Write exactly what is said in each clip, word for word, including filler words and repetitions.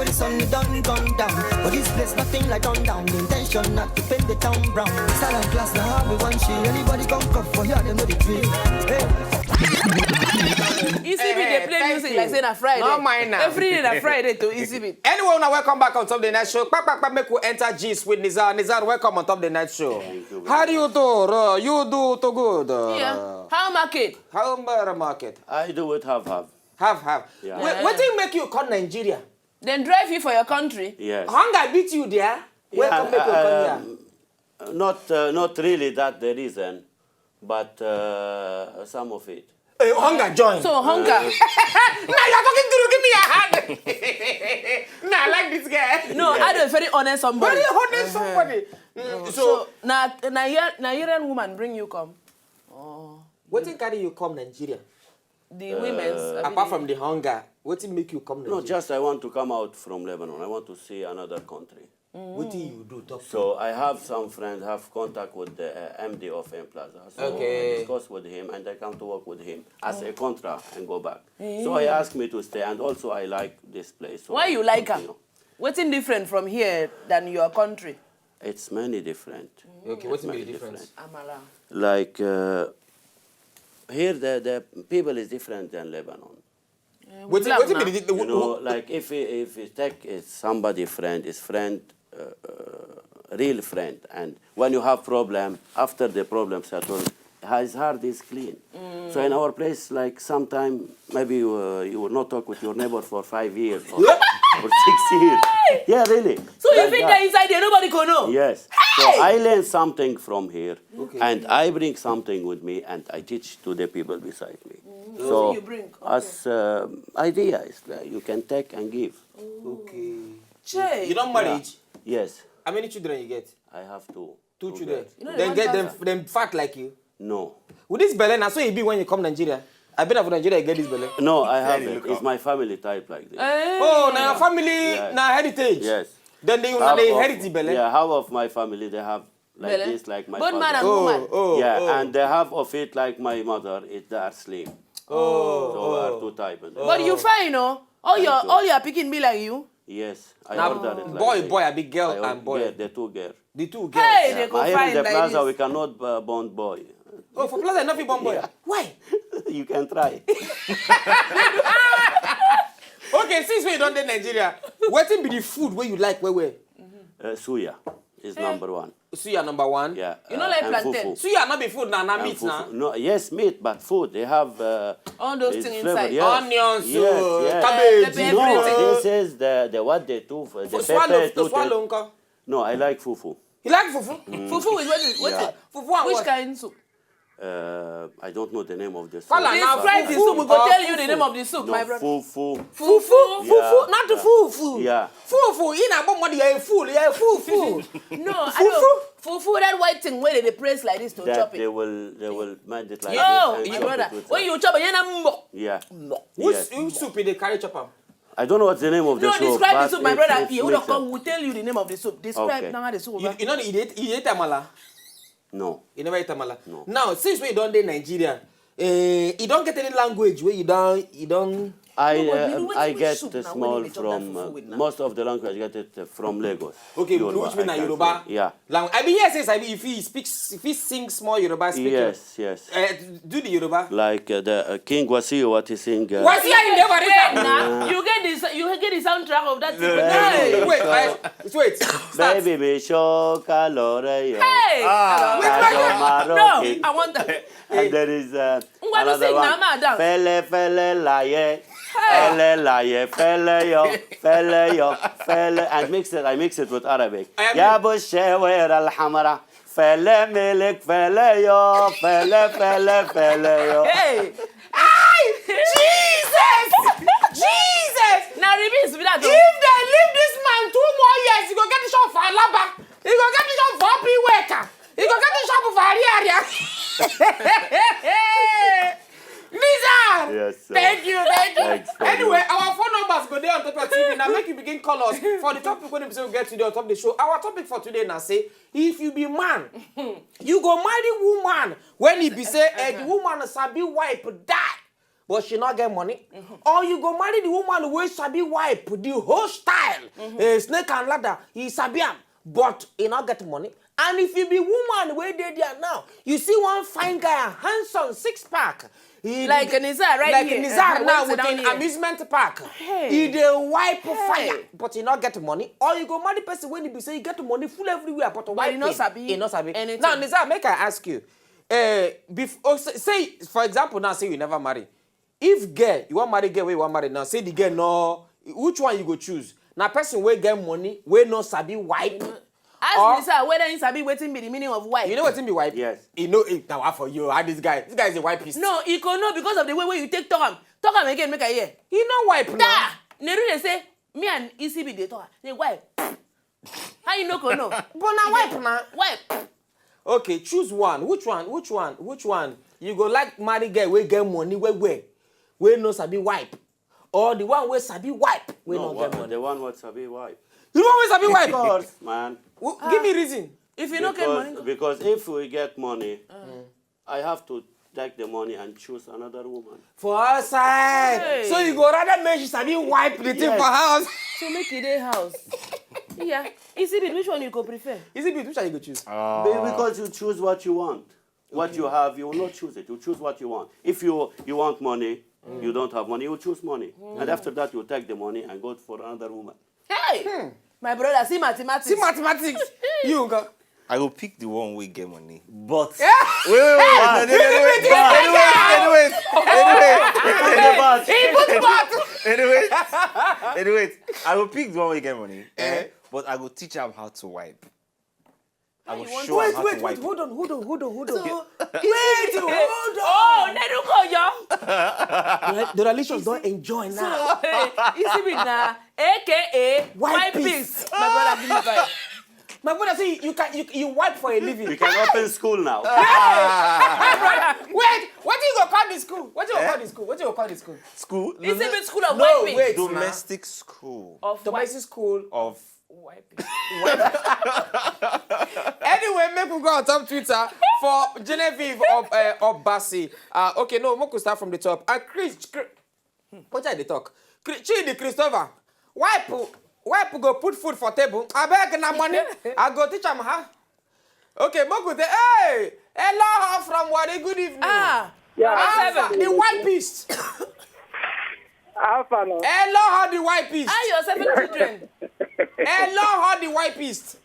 The sun done gone down, but this place nothing like done down. The intention not to paint the town brown. Silent class now how we want shit. Anybody come come for here, they know the drill. Hey. E C B dey play music like say na Friday. No mind am. Every day na Friday to E C B. Anyway, una welcome back on top the night show. Kpakpakpa, make we enter gist with Nizar. Nizar, welcome on top the night show. Thank you very How do you do? Uh, you do too good. Uh, Yeah. How market? How about the market? I do it half half. Half half. Yeah. Wait, wetin make you come Nigeria? Dem drive you for your country. Yes. Hunger beat you there? Where come make you come here? Um, not uh, not really that the reason, but uh, some of it. Eh, hunger join. So hunger. Now you're talking through. Give me your hand. Nah, I like this guy. No, I dey very honest somebody. Very honest somebody. Mm, so, So na Niger- Nigerian woman bring you come. Wetin carry you come Nigeria? The women's. I mean, Apart from the hunger, wetin make you come Nigeria? No, just I want to come out from Lebanon. I want to see another country. Wetin you do talk to? So I have some friends have contact with the uh, M D of M Plaza. So Okay. I discuss with him and I come to work with him as a contract and go back. So he asked me to stay and also I like this place. So Why you like am? You know, Wetin different from here than your country? It's many different. Okay, wetin be the difference? Amala. Like uh, here, the, the people is different than Lebanon. Wetin wetin be the You know, like if you, if you take uh, somebody friend, his friend, uh, uh, real friend, and when you have problem, after the problem settled, his heart is clean. So in our place, like sometime maybe uh, you will not talk with your neighbor for five years or, or six years. Yeah, really. So you Like fit that. Dey inside there, nobody go know. Yes. So I learn something from here, and I bring something with me, and I teach to the people beside me. So You bring. as um idea is that you can take and give. Okay. Che. You don married? Yes, How many children you get? I have two. Two children. You know Then the get one them thousand. Them fat like you. No. With this belle, na so e be when you come Nigeria. I been for Nigeria, you get this belle. No, I have it. It's my family type like this. Eh. Oh, now your family, Yes. now heritage. Yes. Then they you Half they of- inherit the belle. Yeah, half of my family they have like Belle. This, like my Both man father. and Oh, woman. oh, yeah, oh. And the half of it like my mother, it they are slim. Oh, So we are oh. Two type. And But you fine, no? All your Thank you. All your pikin be like you. Yes, I Now, order it. Like boy, this. boy, I be girl I and boy. Girl, the two girl. The two girls. Hey, they go But here fine in the like plaza, this. We cannot uh, bond boy. Oh, for plaza, not fit born boy. Why? You can try. Okay, since we don dey Nigeria, wetin be the food wey you like well well? Uh, suya is number one. Suya number one. Yeah. You no uh, like and plantain? Fufu. Suya not be food na na And meat fufu. na. No, yes, meat, but food they have uh, All those is things flavor. Inside. Yes, Onions, yes, uh, yes. Cabbage. Pepper, No, everything. This is the the what they do for the For swallow, pepper to to swallow take- nko. No, I like fufu. You like fufu? Fufu with what? Is, what? Yeah. Is, Fufu and which what? Kind soup? Uh, I don't know the name of the Fala, soup. na Describe the fufu soup. We go or tell you the fufu? name of the soup, No, my brother. Fufu. Fufu, fufu, Yeah, not yeah. Fufu. Yeah. Fufu, in a bomb, you're a fool, you're a fool, fool. No, I Fufu? don't. Fufu, that white thing where they press like this to That chop they it. will they will mend it like No, this and my chop brother. It with When that. You chop it, you know, Yeah. Which, Yes. which soup they carry chop am? I don't know what's the name of the No, soup. Describe the But soup, my it's- brother. it's Here, we don't mixed up. Come. We tell you the name of the soup. Describe Okay. Now the soup. You, you know, you eat, you eat amala. No. You never eat amala. No. Now, since we don dey Nigeria, eh, you don't get any language where you don't, you don't. I No, but uh, you know what- I which get soup the now small when they chop that from fufu uh, with now? Most of the language I get it uh, from Lagos. Okay, Yoruba, which mean I na can Yoruba. Say. Yeah. Lang- I mean, yes, yes, I mean, if you speak, if you sing small Yoruba speaking, Yes, yes. Uh, do the Yoruba. Like uh, the uh, King Wasiu, what he sing. Uh, What's here in the Wait, now you get this. You get the soundtrack of that. Thing. Hey. Wait, I, wait. Start. Baby, be show Kalore. Hey. Ah, Wait, Kajo wait, Maro no, King. I want that. And there is uh, Ngwa, no another sing one. Now, madam. Fele fele laye. Fele laye, fele yo, fele yo, fele. And mix it, I mix it with Arabic. I am- Ya bushewer al hamra. Fele milik, fele yo, fele, fele, fele yo. Hey. Jesus! Jesus! Now remix with that. Though. If they leave this man two more years, he go get the shop for Alaba. He go get the shop for P Weka. He go get the shop for Ariaria. Nizar! Yes, sir. Thank you, thank you. Thanks for Anyway, you. Our phone numbers go there on top of T V. Now make you begin call us for the topic when we get today on top of the show. Our topic for today now say, if you be man, you go marry woman when he be say, eh, the woman sabi wipe die. but she no get money. Or you go marry the woman wey sabi wipe the whole style, eh, snake and ladder, he sabi am, but he no get money. And if you be woman wey dey there now, you see one fine guy, handsome, six pack, he Like Nizar right like here. Nizar Uh-huh, now wey with sit down an here. Amusement park. Hey. He dey wipe Hey. Fire, but he no get money. Or you go marry person wey be say he get money full everywhere, but But wipe he no sabi he no sabi. Anything. Now, Nizar, make I ask you. Uh, before, say, say, for example, now say you never marry. If girl, you wan marry girl wey you wan marry now, say the girl no, which one you go choose? Na person wey get money, wey no sabi wipe. Ask Or- me, sir, whether you sabi wetin be the meaning of wipe. You know wetin be wipe? Yes. You know, eh, na wa for you. How this guy? This guy is a wipeist. No, he go know because of the way wey you take talk am. Talk am again, make I hear. He no wipe now. Da! Neru dey say, me and E C B dey talk. Dey wipe. How you no go know? But na wipe na. Wipe. Okay, choose one. Which one? Which one? Which one? You go like marry girl wey get money, wey wey, wey no sabi wipe, or the one wey sabi wipe, wey No, no what, get money. The one wey sabi wipe. The one wey sabi wipe. Of course, man. W- Give me reason. If you no get Because, money, because if we get money, I have to take the money and choose another woman. For outside. Hey. So you go rather make she sabi wipe the thing Yes. for house. so make e dey house. Yeah. E C B, which one you go prefer? Is it which one you go choose? Be- because you choose what you want. What you have, you will not choose it. You choose what you want. If you you want money, you don't have money, you choose money. And after that, you take the money and go for another woman. Hey! My brother, see mathematics. See mathematics. You go. I go pick the one wey get money. But Yeah. wait, wait, wait, no, no, no, no, wait, wait, wait, wait, wait, wait, But wait, wait, wait, wait. I go pick the one wey get money. Eh? But I go teach am how to wipe. I go you want show Wait, am how wait, to wait, wipe. Hold on, hold on, hold on, hold on. So, Wait, hold on. Oh, Neruko, yo. The Doralicious don't enjoy now. So, hey, E C B na A K A Wipe Wipe Peace. Peace. My brother, give me five. My brother say you can you, you wipe for a living. You can open school now. Wait, what do you go call the school? What do you go call the school? What do you go call the school? School. E C B school of No, wiping. wait. Domestic school. Of wipe. Domestic school. Of Wipe. Anyway, make we go on top Twitter for Genevieve of uh, Obasi. Uh, okay, no, make we start from the top. And Chris, Chris what did they talk? Chris, Chidi Christopher, wipe, wipe go put food for table. I beg na money. I go teach am how. Okay, make we say, hey, hello from Wari. Good evening. Ah. Yeah. Alpha, Seven. The wipist. Alpha no. Hello, how the wipist. How your seven children? Hello, how the wipist.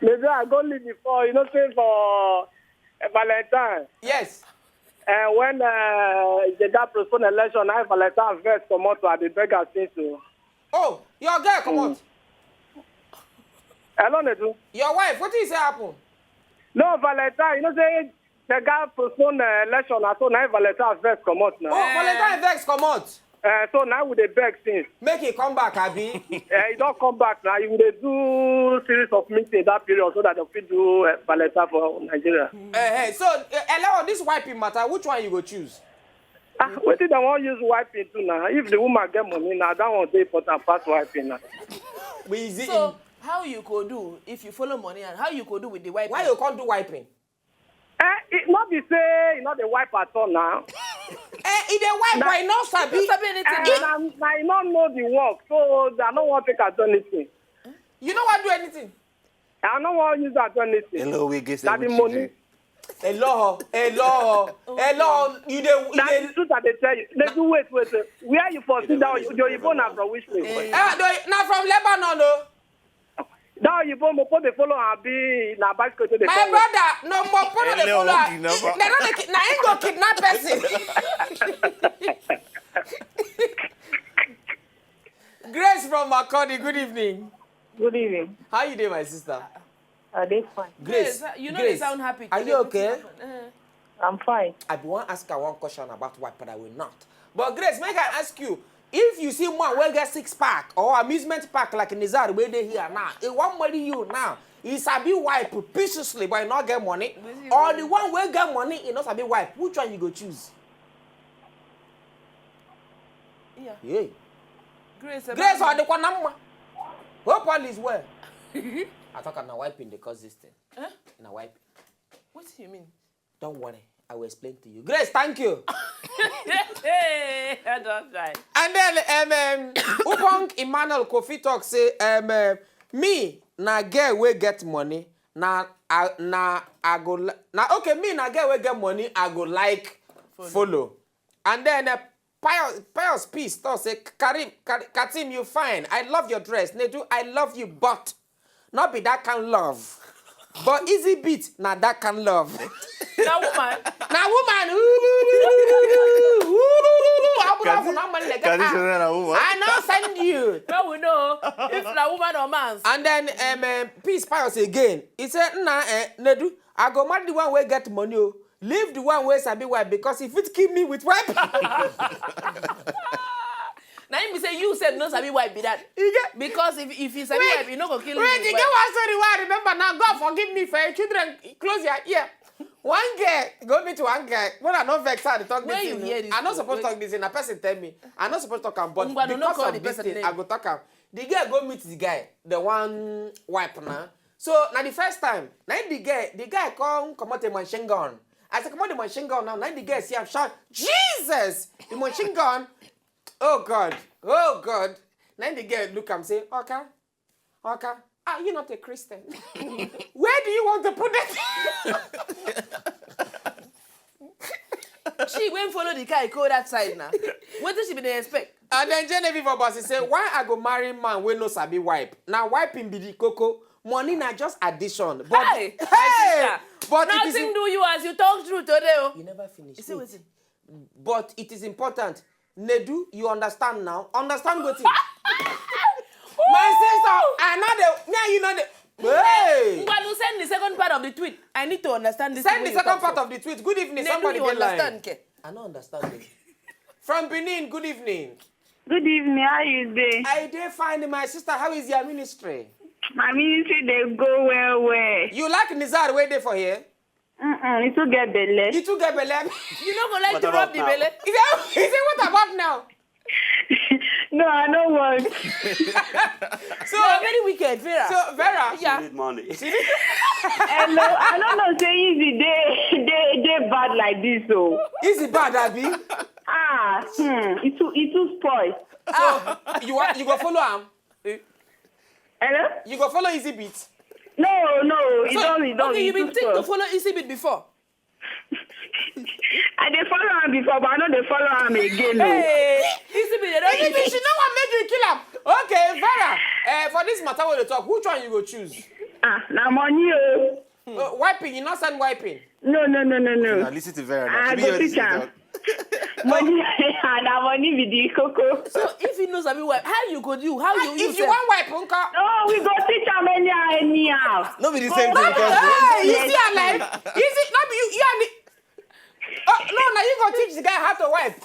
Maybe I go leave before, you know, say for uh, Valentine. Yes. And when uh, they got postponed election, I Valentine first come out to the beggar thing so. Oh, your girl come out. Hello, Nedu. Your wife, what did you say happen? No, Valentine, you know, say they got postponed uh, election, and so now Valentine first come out now. Oh, Valentine vex come out. Uh, so now with the beg things. Make it come back, Abi. Uh, you don't come back now. You will do series of meetings that period so that they fit do uh, Valentine for Nigeria. Eh, eh, so, uh, hello, this wiping matter, which one you go choose? Ah, what did I want use wiping to now? If the woman get money now, that one dey important pass wiping now. We easy. So how you go do if you follow money and how you go do with the wipe? Why you can't do wiping? Eh, it not be say you know the wipe at all now. Eh, e dey wipe, but e no sabi. You sabi anything? Eh, na, na, I don't know the work, so I don't want to take at anything. You no wan do anything. I don't want to use that anything. Hello, we get That the money. Hello, hello, hello. You dey, you That dey. Is truth that they tell you. They do wait, wait, wait. Where you for sit down? Your phone na from which place? Eh, no, na from Lebanon, no. Now you phone for the follow and be na bicycle to the My follow. Brother, no more follow the Hello, follow. the number. They don't take it. Now he go kidnap person. Grace from Makurdi, good evening. Good evening. How you doing, my sister? Are they fine? Grace, Yes, you know Grace, they sound happy are today. You Wetin Okay? Happen? Eh. I'm fine. I be wan ask her one question about wipe, but I will not. But Grace, make I ask you, if you see man wey get six pack or amusement park like Nizar wey dey here now, he wan marry you now, he sabi wipe preciously but he no get money, Wetin you or want? The one wey get money, he no sabi wipe, which one you go choose? Yeah. Yeah. Grace, Grace, about- or the one number? Hope all is well. I talk am na wiping dey cause this thing. Eh? Na wipe. What do you mean? Don't worry, I will explain to you. Grace, thank you. Hey, I don die. And then um, um, Upong Emmanuel Kofi talk say um, uh, me na girl wey get money na I, na I go li- na okay me na girl wey get money I go like follow. And then uh, Pius Pius Peace talk say Karim Kar- Katim you fine, I love your dress, Nedu I love you but no be that kind love. But easy beat na that kind love. Na woman. Na woman. Abura Can fu na man like Can you ah, say na woman? I now send you. How we know if na woman or man? And then um, um, Peace Pius again. He said, "Nah, eh, Nedu, I go marry the one wey get money o. Leave the one wey sabi wipe because e fit kill me with wipe." Na him be say you sef no sabi wipe be that. You get Because if if you sabi wipe, you no go kill Wait, him you with get wipe. One story wey I remember now. God forgive me for your children. Close your ear. One girl go meet one guy. When I no vex her, dey talk When this you thing. hear this I no thing, suppose wait. Talk this thing. Na person tell me. I no suppose talk am, but Ngwa, no, no because call of the this person thing, name. I go talk am. The girl go meet the guy. The one wipe na. So na the first time. Na him the guy, the guy come comot a machine gun. As he comot the machine gun now, na him the guy see am shout, "Jesus!" The machine gun. Oh God, oh God. Na him the guy look am say, "Okay, okay. Ah, you not a Christian. Where do you want to put it?" She wey follow the guy go that side na. Wetin she bin dey expect? And then Genevieve Obasi say, "Why I go marry man wey no sabi wipe? Na wiping be the koko. Money na just addition." But Hey, my hey, sister, but it is nothing im- do you as you talk true today o. You never finish. You see Wait. Wetin? But it is important. Nedu, you understand now. Understand wetin? My sister, I know the me and you know the. Hey! Ngwanu, send the second part of the tweet. I need to understand this. Send the second part of the tweet. Good evening. Somebody You dey understand, line. Ke? I no understand it. From Benin, good evening. Good evening, how you dey? I dey fine, my sister. How is your ministry? My ministry dey go well well. You like Nizar wey dey for here? Mm-mm, you too get belle. You too get belle. You no go like What to about rub the now? belle? He say, he say, what about now? No, I no want. So, You are very wicked, Vera. so Vera, Yeah. You need money. Hello, I no know say easy dey dey dey bad like this o. Is it bad, Abi? Ah, hmm, e too e too spoil. So you want you go follow am? Hello? You go follow Easy Beat? No, no, e So, don e don Okay, e you been too think to spoil. Follow Easy Beat before? I dey follow am before, but I no dey follow am again o. Hey, Easy Beat, they don't Easy Beat, she no wan make you kill am. Okay, Vera. Uh, for this matter wey dey talk, which one you go choose? Ah, na money o. Uh, wiping, you no send wiping. No, no, no, no, Now no. Listen to Vera now. I She go be your teach am. dog. Money, na money be the koko. So if you know sabi wipe, how you go do? How you If use you am? Wan wipe, nko. No, we go teach am anyhow, anyhow. No be the same thing because Hey, you Yes. see her life? You see, no be you, you and me. Oh, no, now you go teach the guy how to wipe.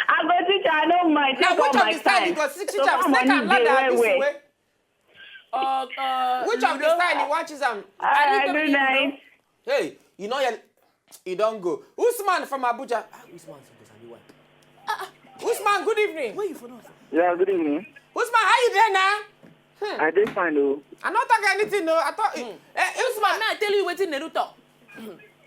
I go teach am, I no mind. Now Take all which of my the style you time. go teach, teach So am? far Snake money and dey ladder, well this well. Way. Uh, uh, Which of the Ludo? Style you want choose am? Alright, Ludo, good Ludo? Night. Hey, you know you. You don't go. Usman from Abuja. Ah, Usman from Abuja. Usman, good evening. Where you for not? Yeah, good evening. Usman, how you there now? I dey fine o. I not talk anything, no. I thought, eh, Usman, now I tell you wetin Nedu talk.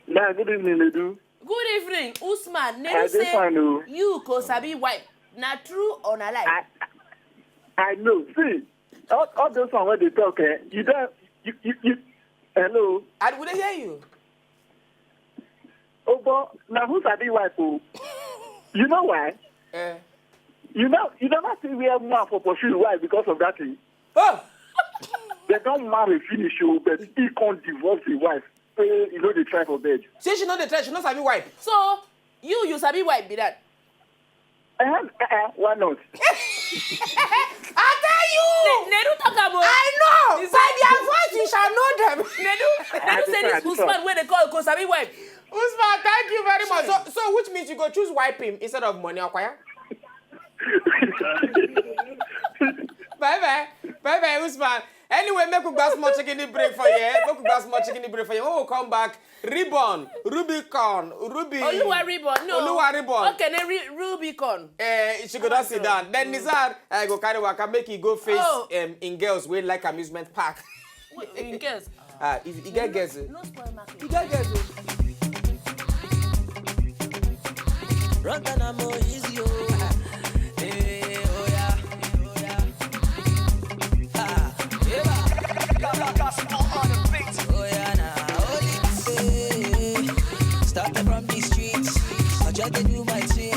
Yeah, good evening, Nedu. Good evening, Usman. I Nedu dey fine say o. You go sabi wipe. Na true or na lie? I I know. See, all, all those one wey dey talk, eh, you don you you, you hello. I would hear you. Oh, but na who sabi wipe o? You know why? Eh. You know you never see where man for pursue wife because of that thing. Oh, They don marry finish o, but he come divorce his wife. Say he no dey try for bed. Say she no dey try, she no sabi wipe. So you you sabi wipe be that. Eh, eh, eh, why not? I tell you. Nedu talk am o. I know. It's By their voice, you shall know them. Nedu Nedu say this I Usman wey dey call go sabi wipe. Usman, thank you very much. So, so which means you go choose wipe him instead of money, Okwaya? Bye bye. Bye bye, Usman. Anyway, make we go small chicken break for you. Eh? Make we go small chicken break for you. When we come back, Ribbon, Rubicon, Ruby. Oluwa Ribbon, no. Oluwa Ribbon. Okay, then Ri- Rubicon. Eh, she go don sit down. Then Nizar, I go carry waka make he go face Oh. um, in girls wey like amusement park. Wait, in girls. Ah, if you get girls, eh, No spoil market. you get girls. Eh. Run down, I'm more easy, oh. Hey, oh yeah, oh yeah. Ah, yeah. Gospel on the beat. Oh yeah, now holy. Hey, started from the streets. I try to do my thing.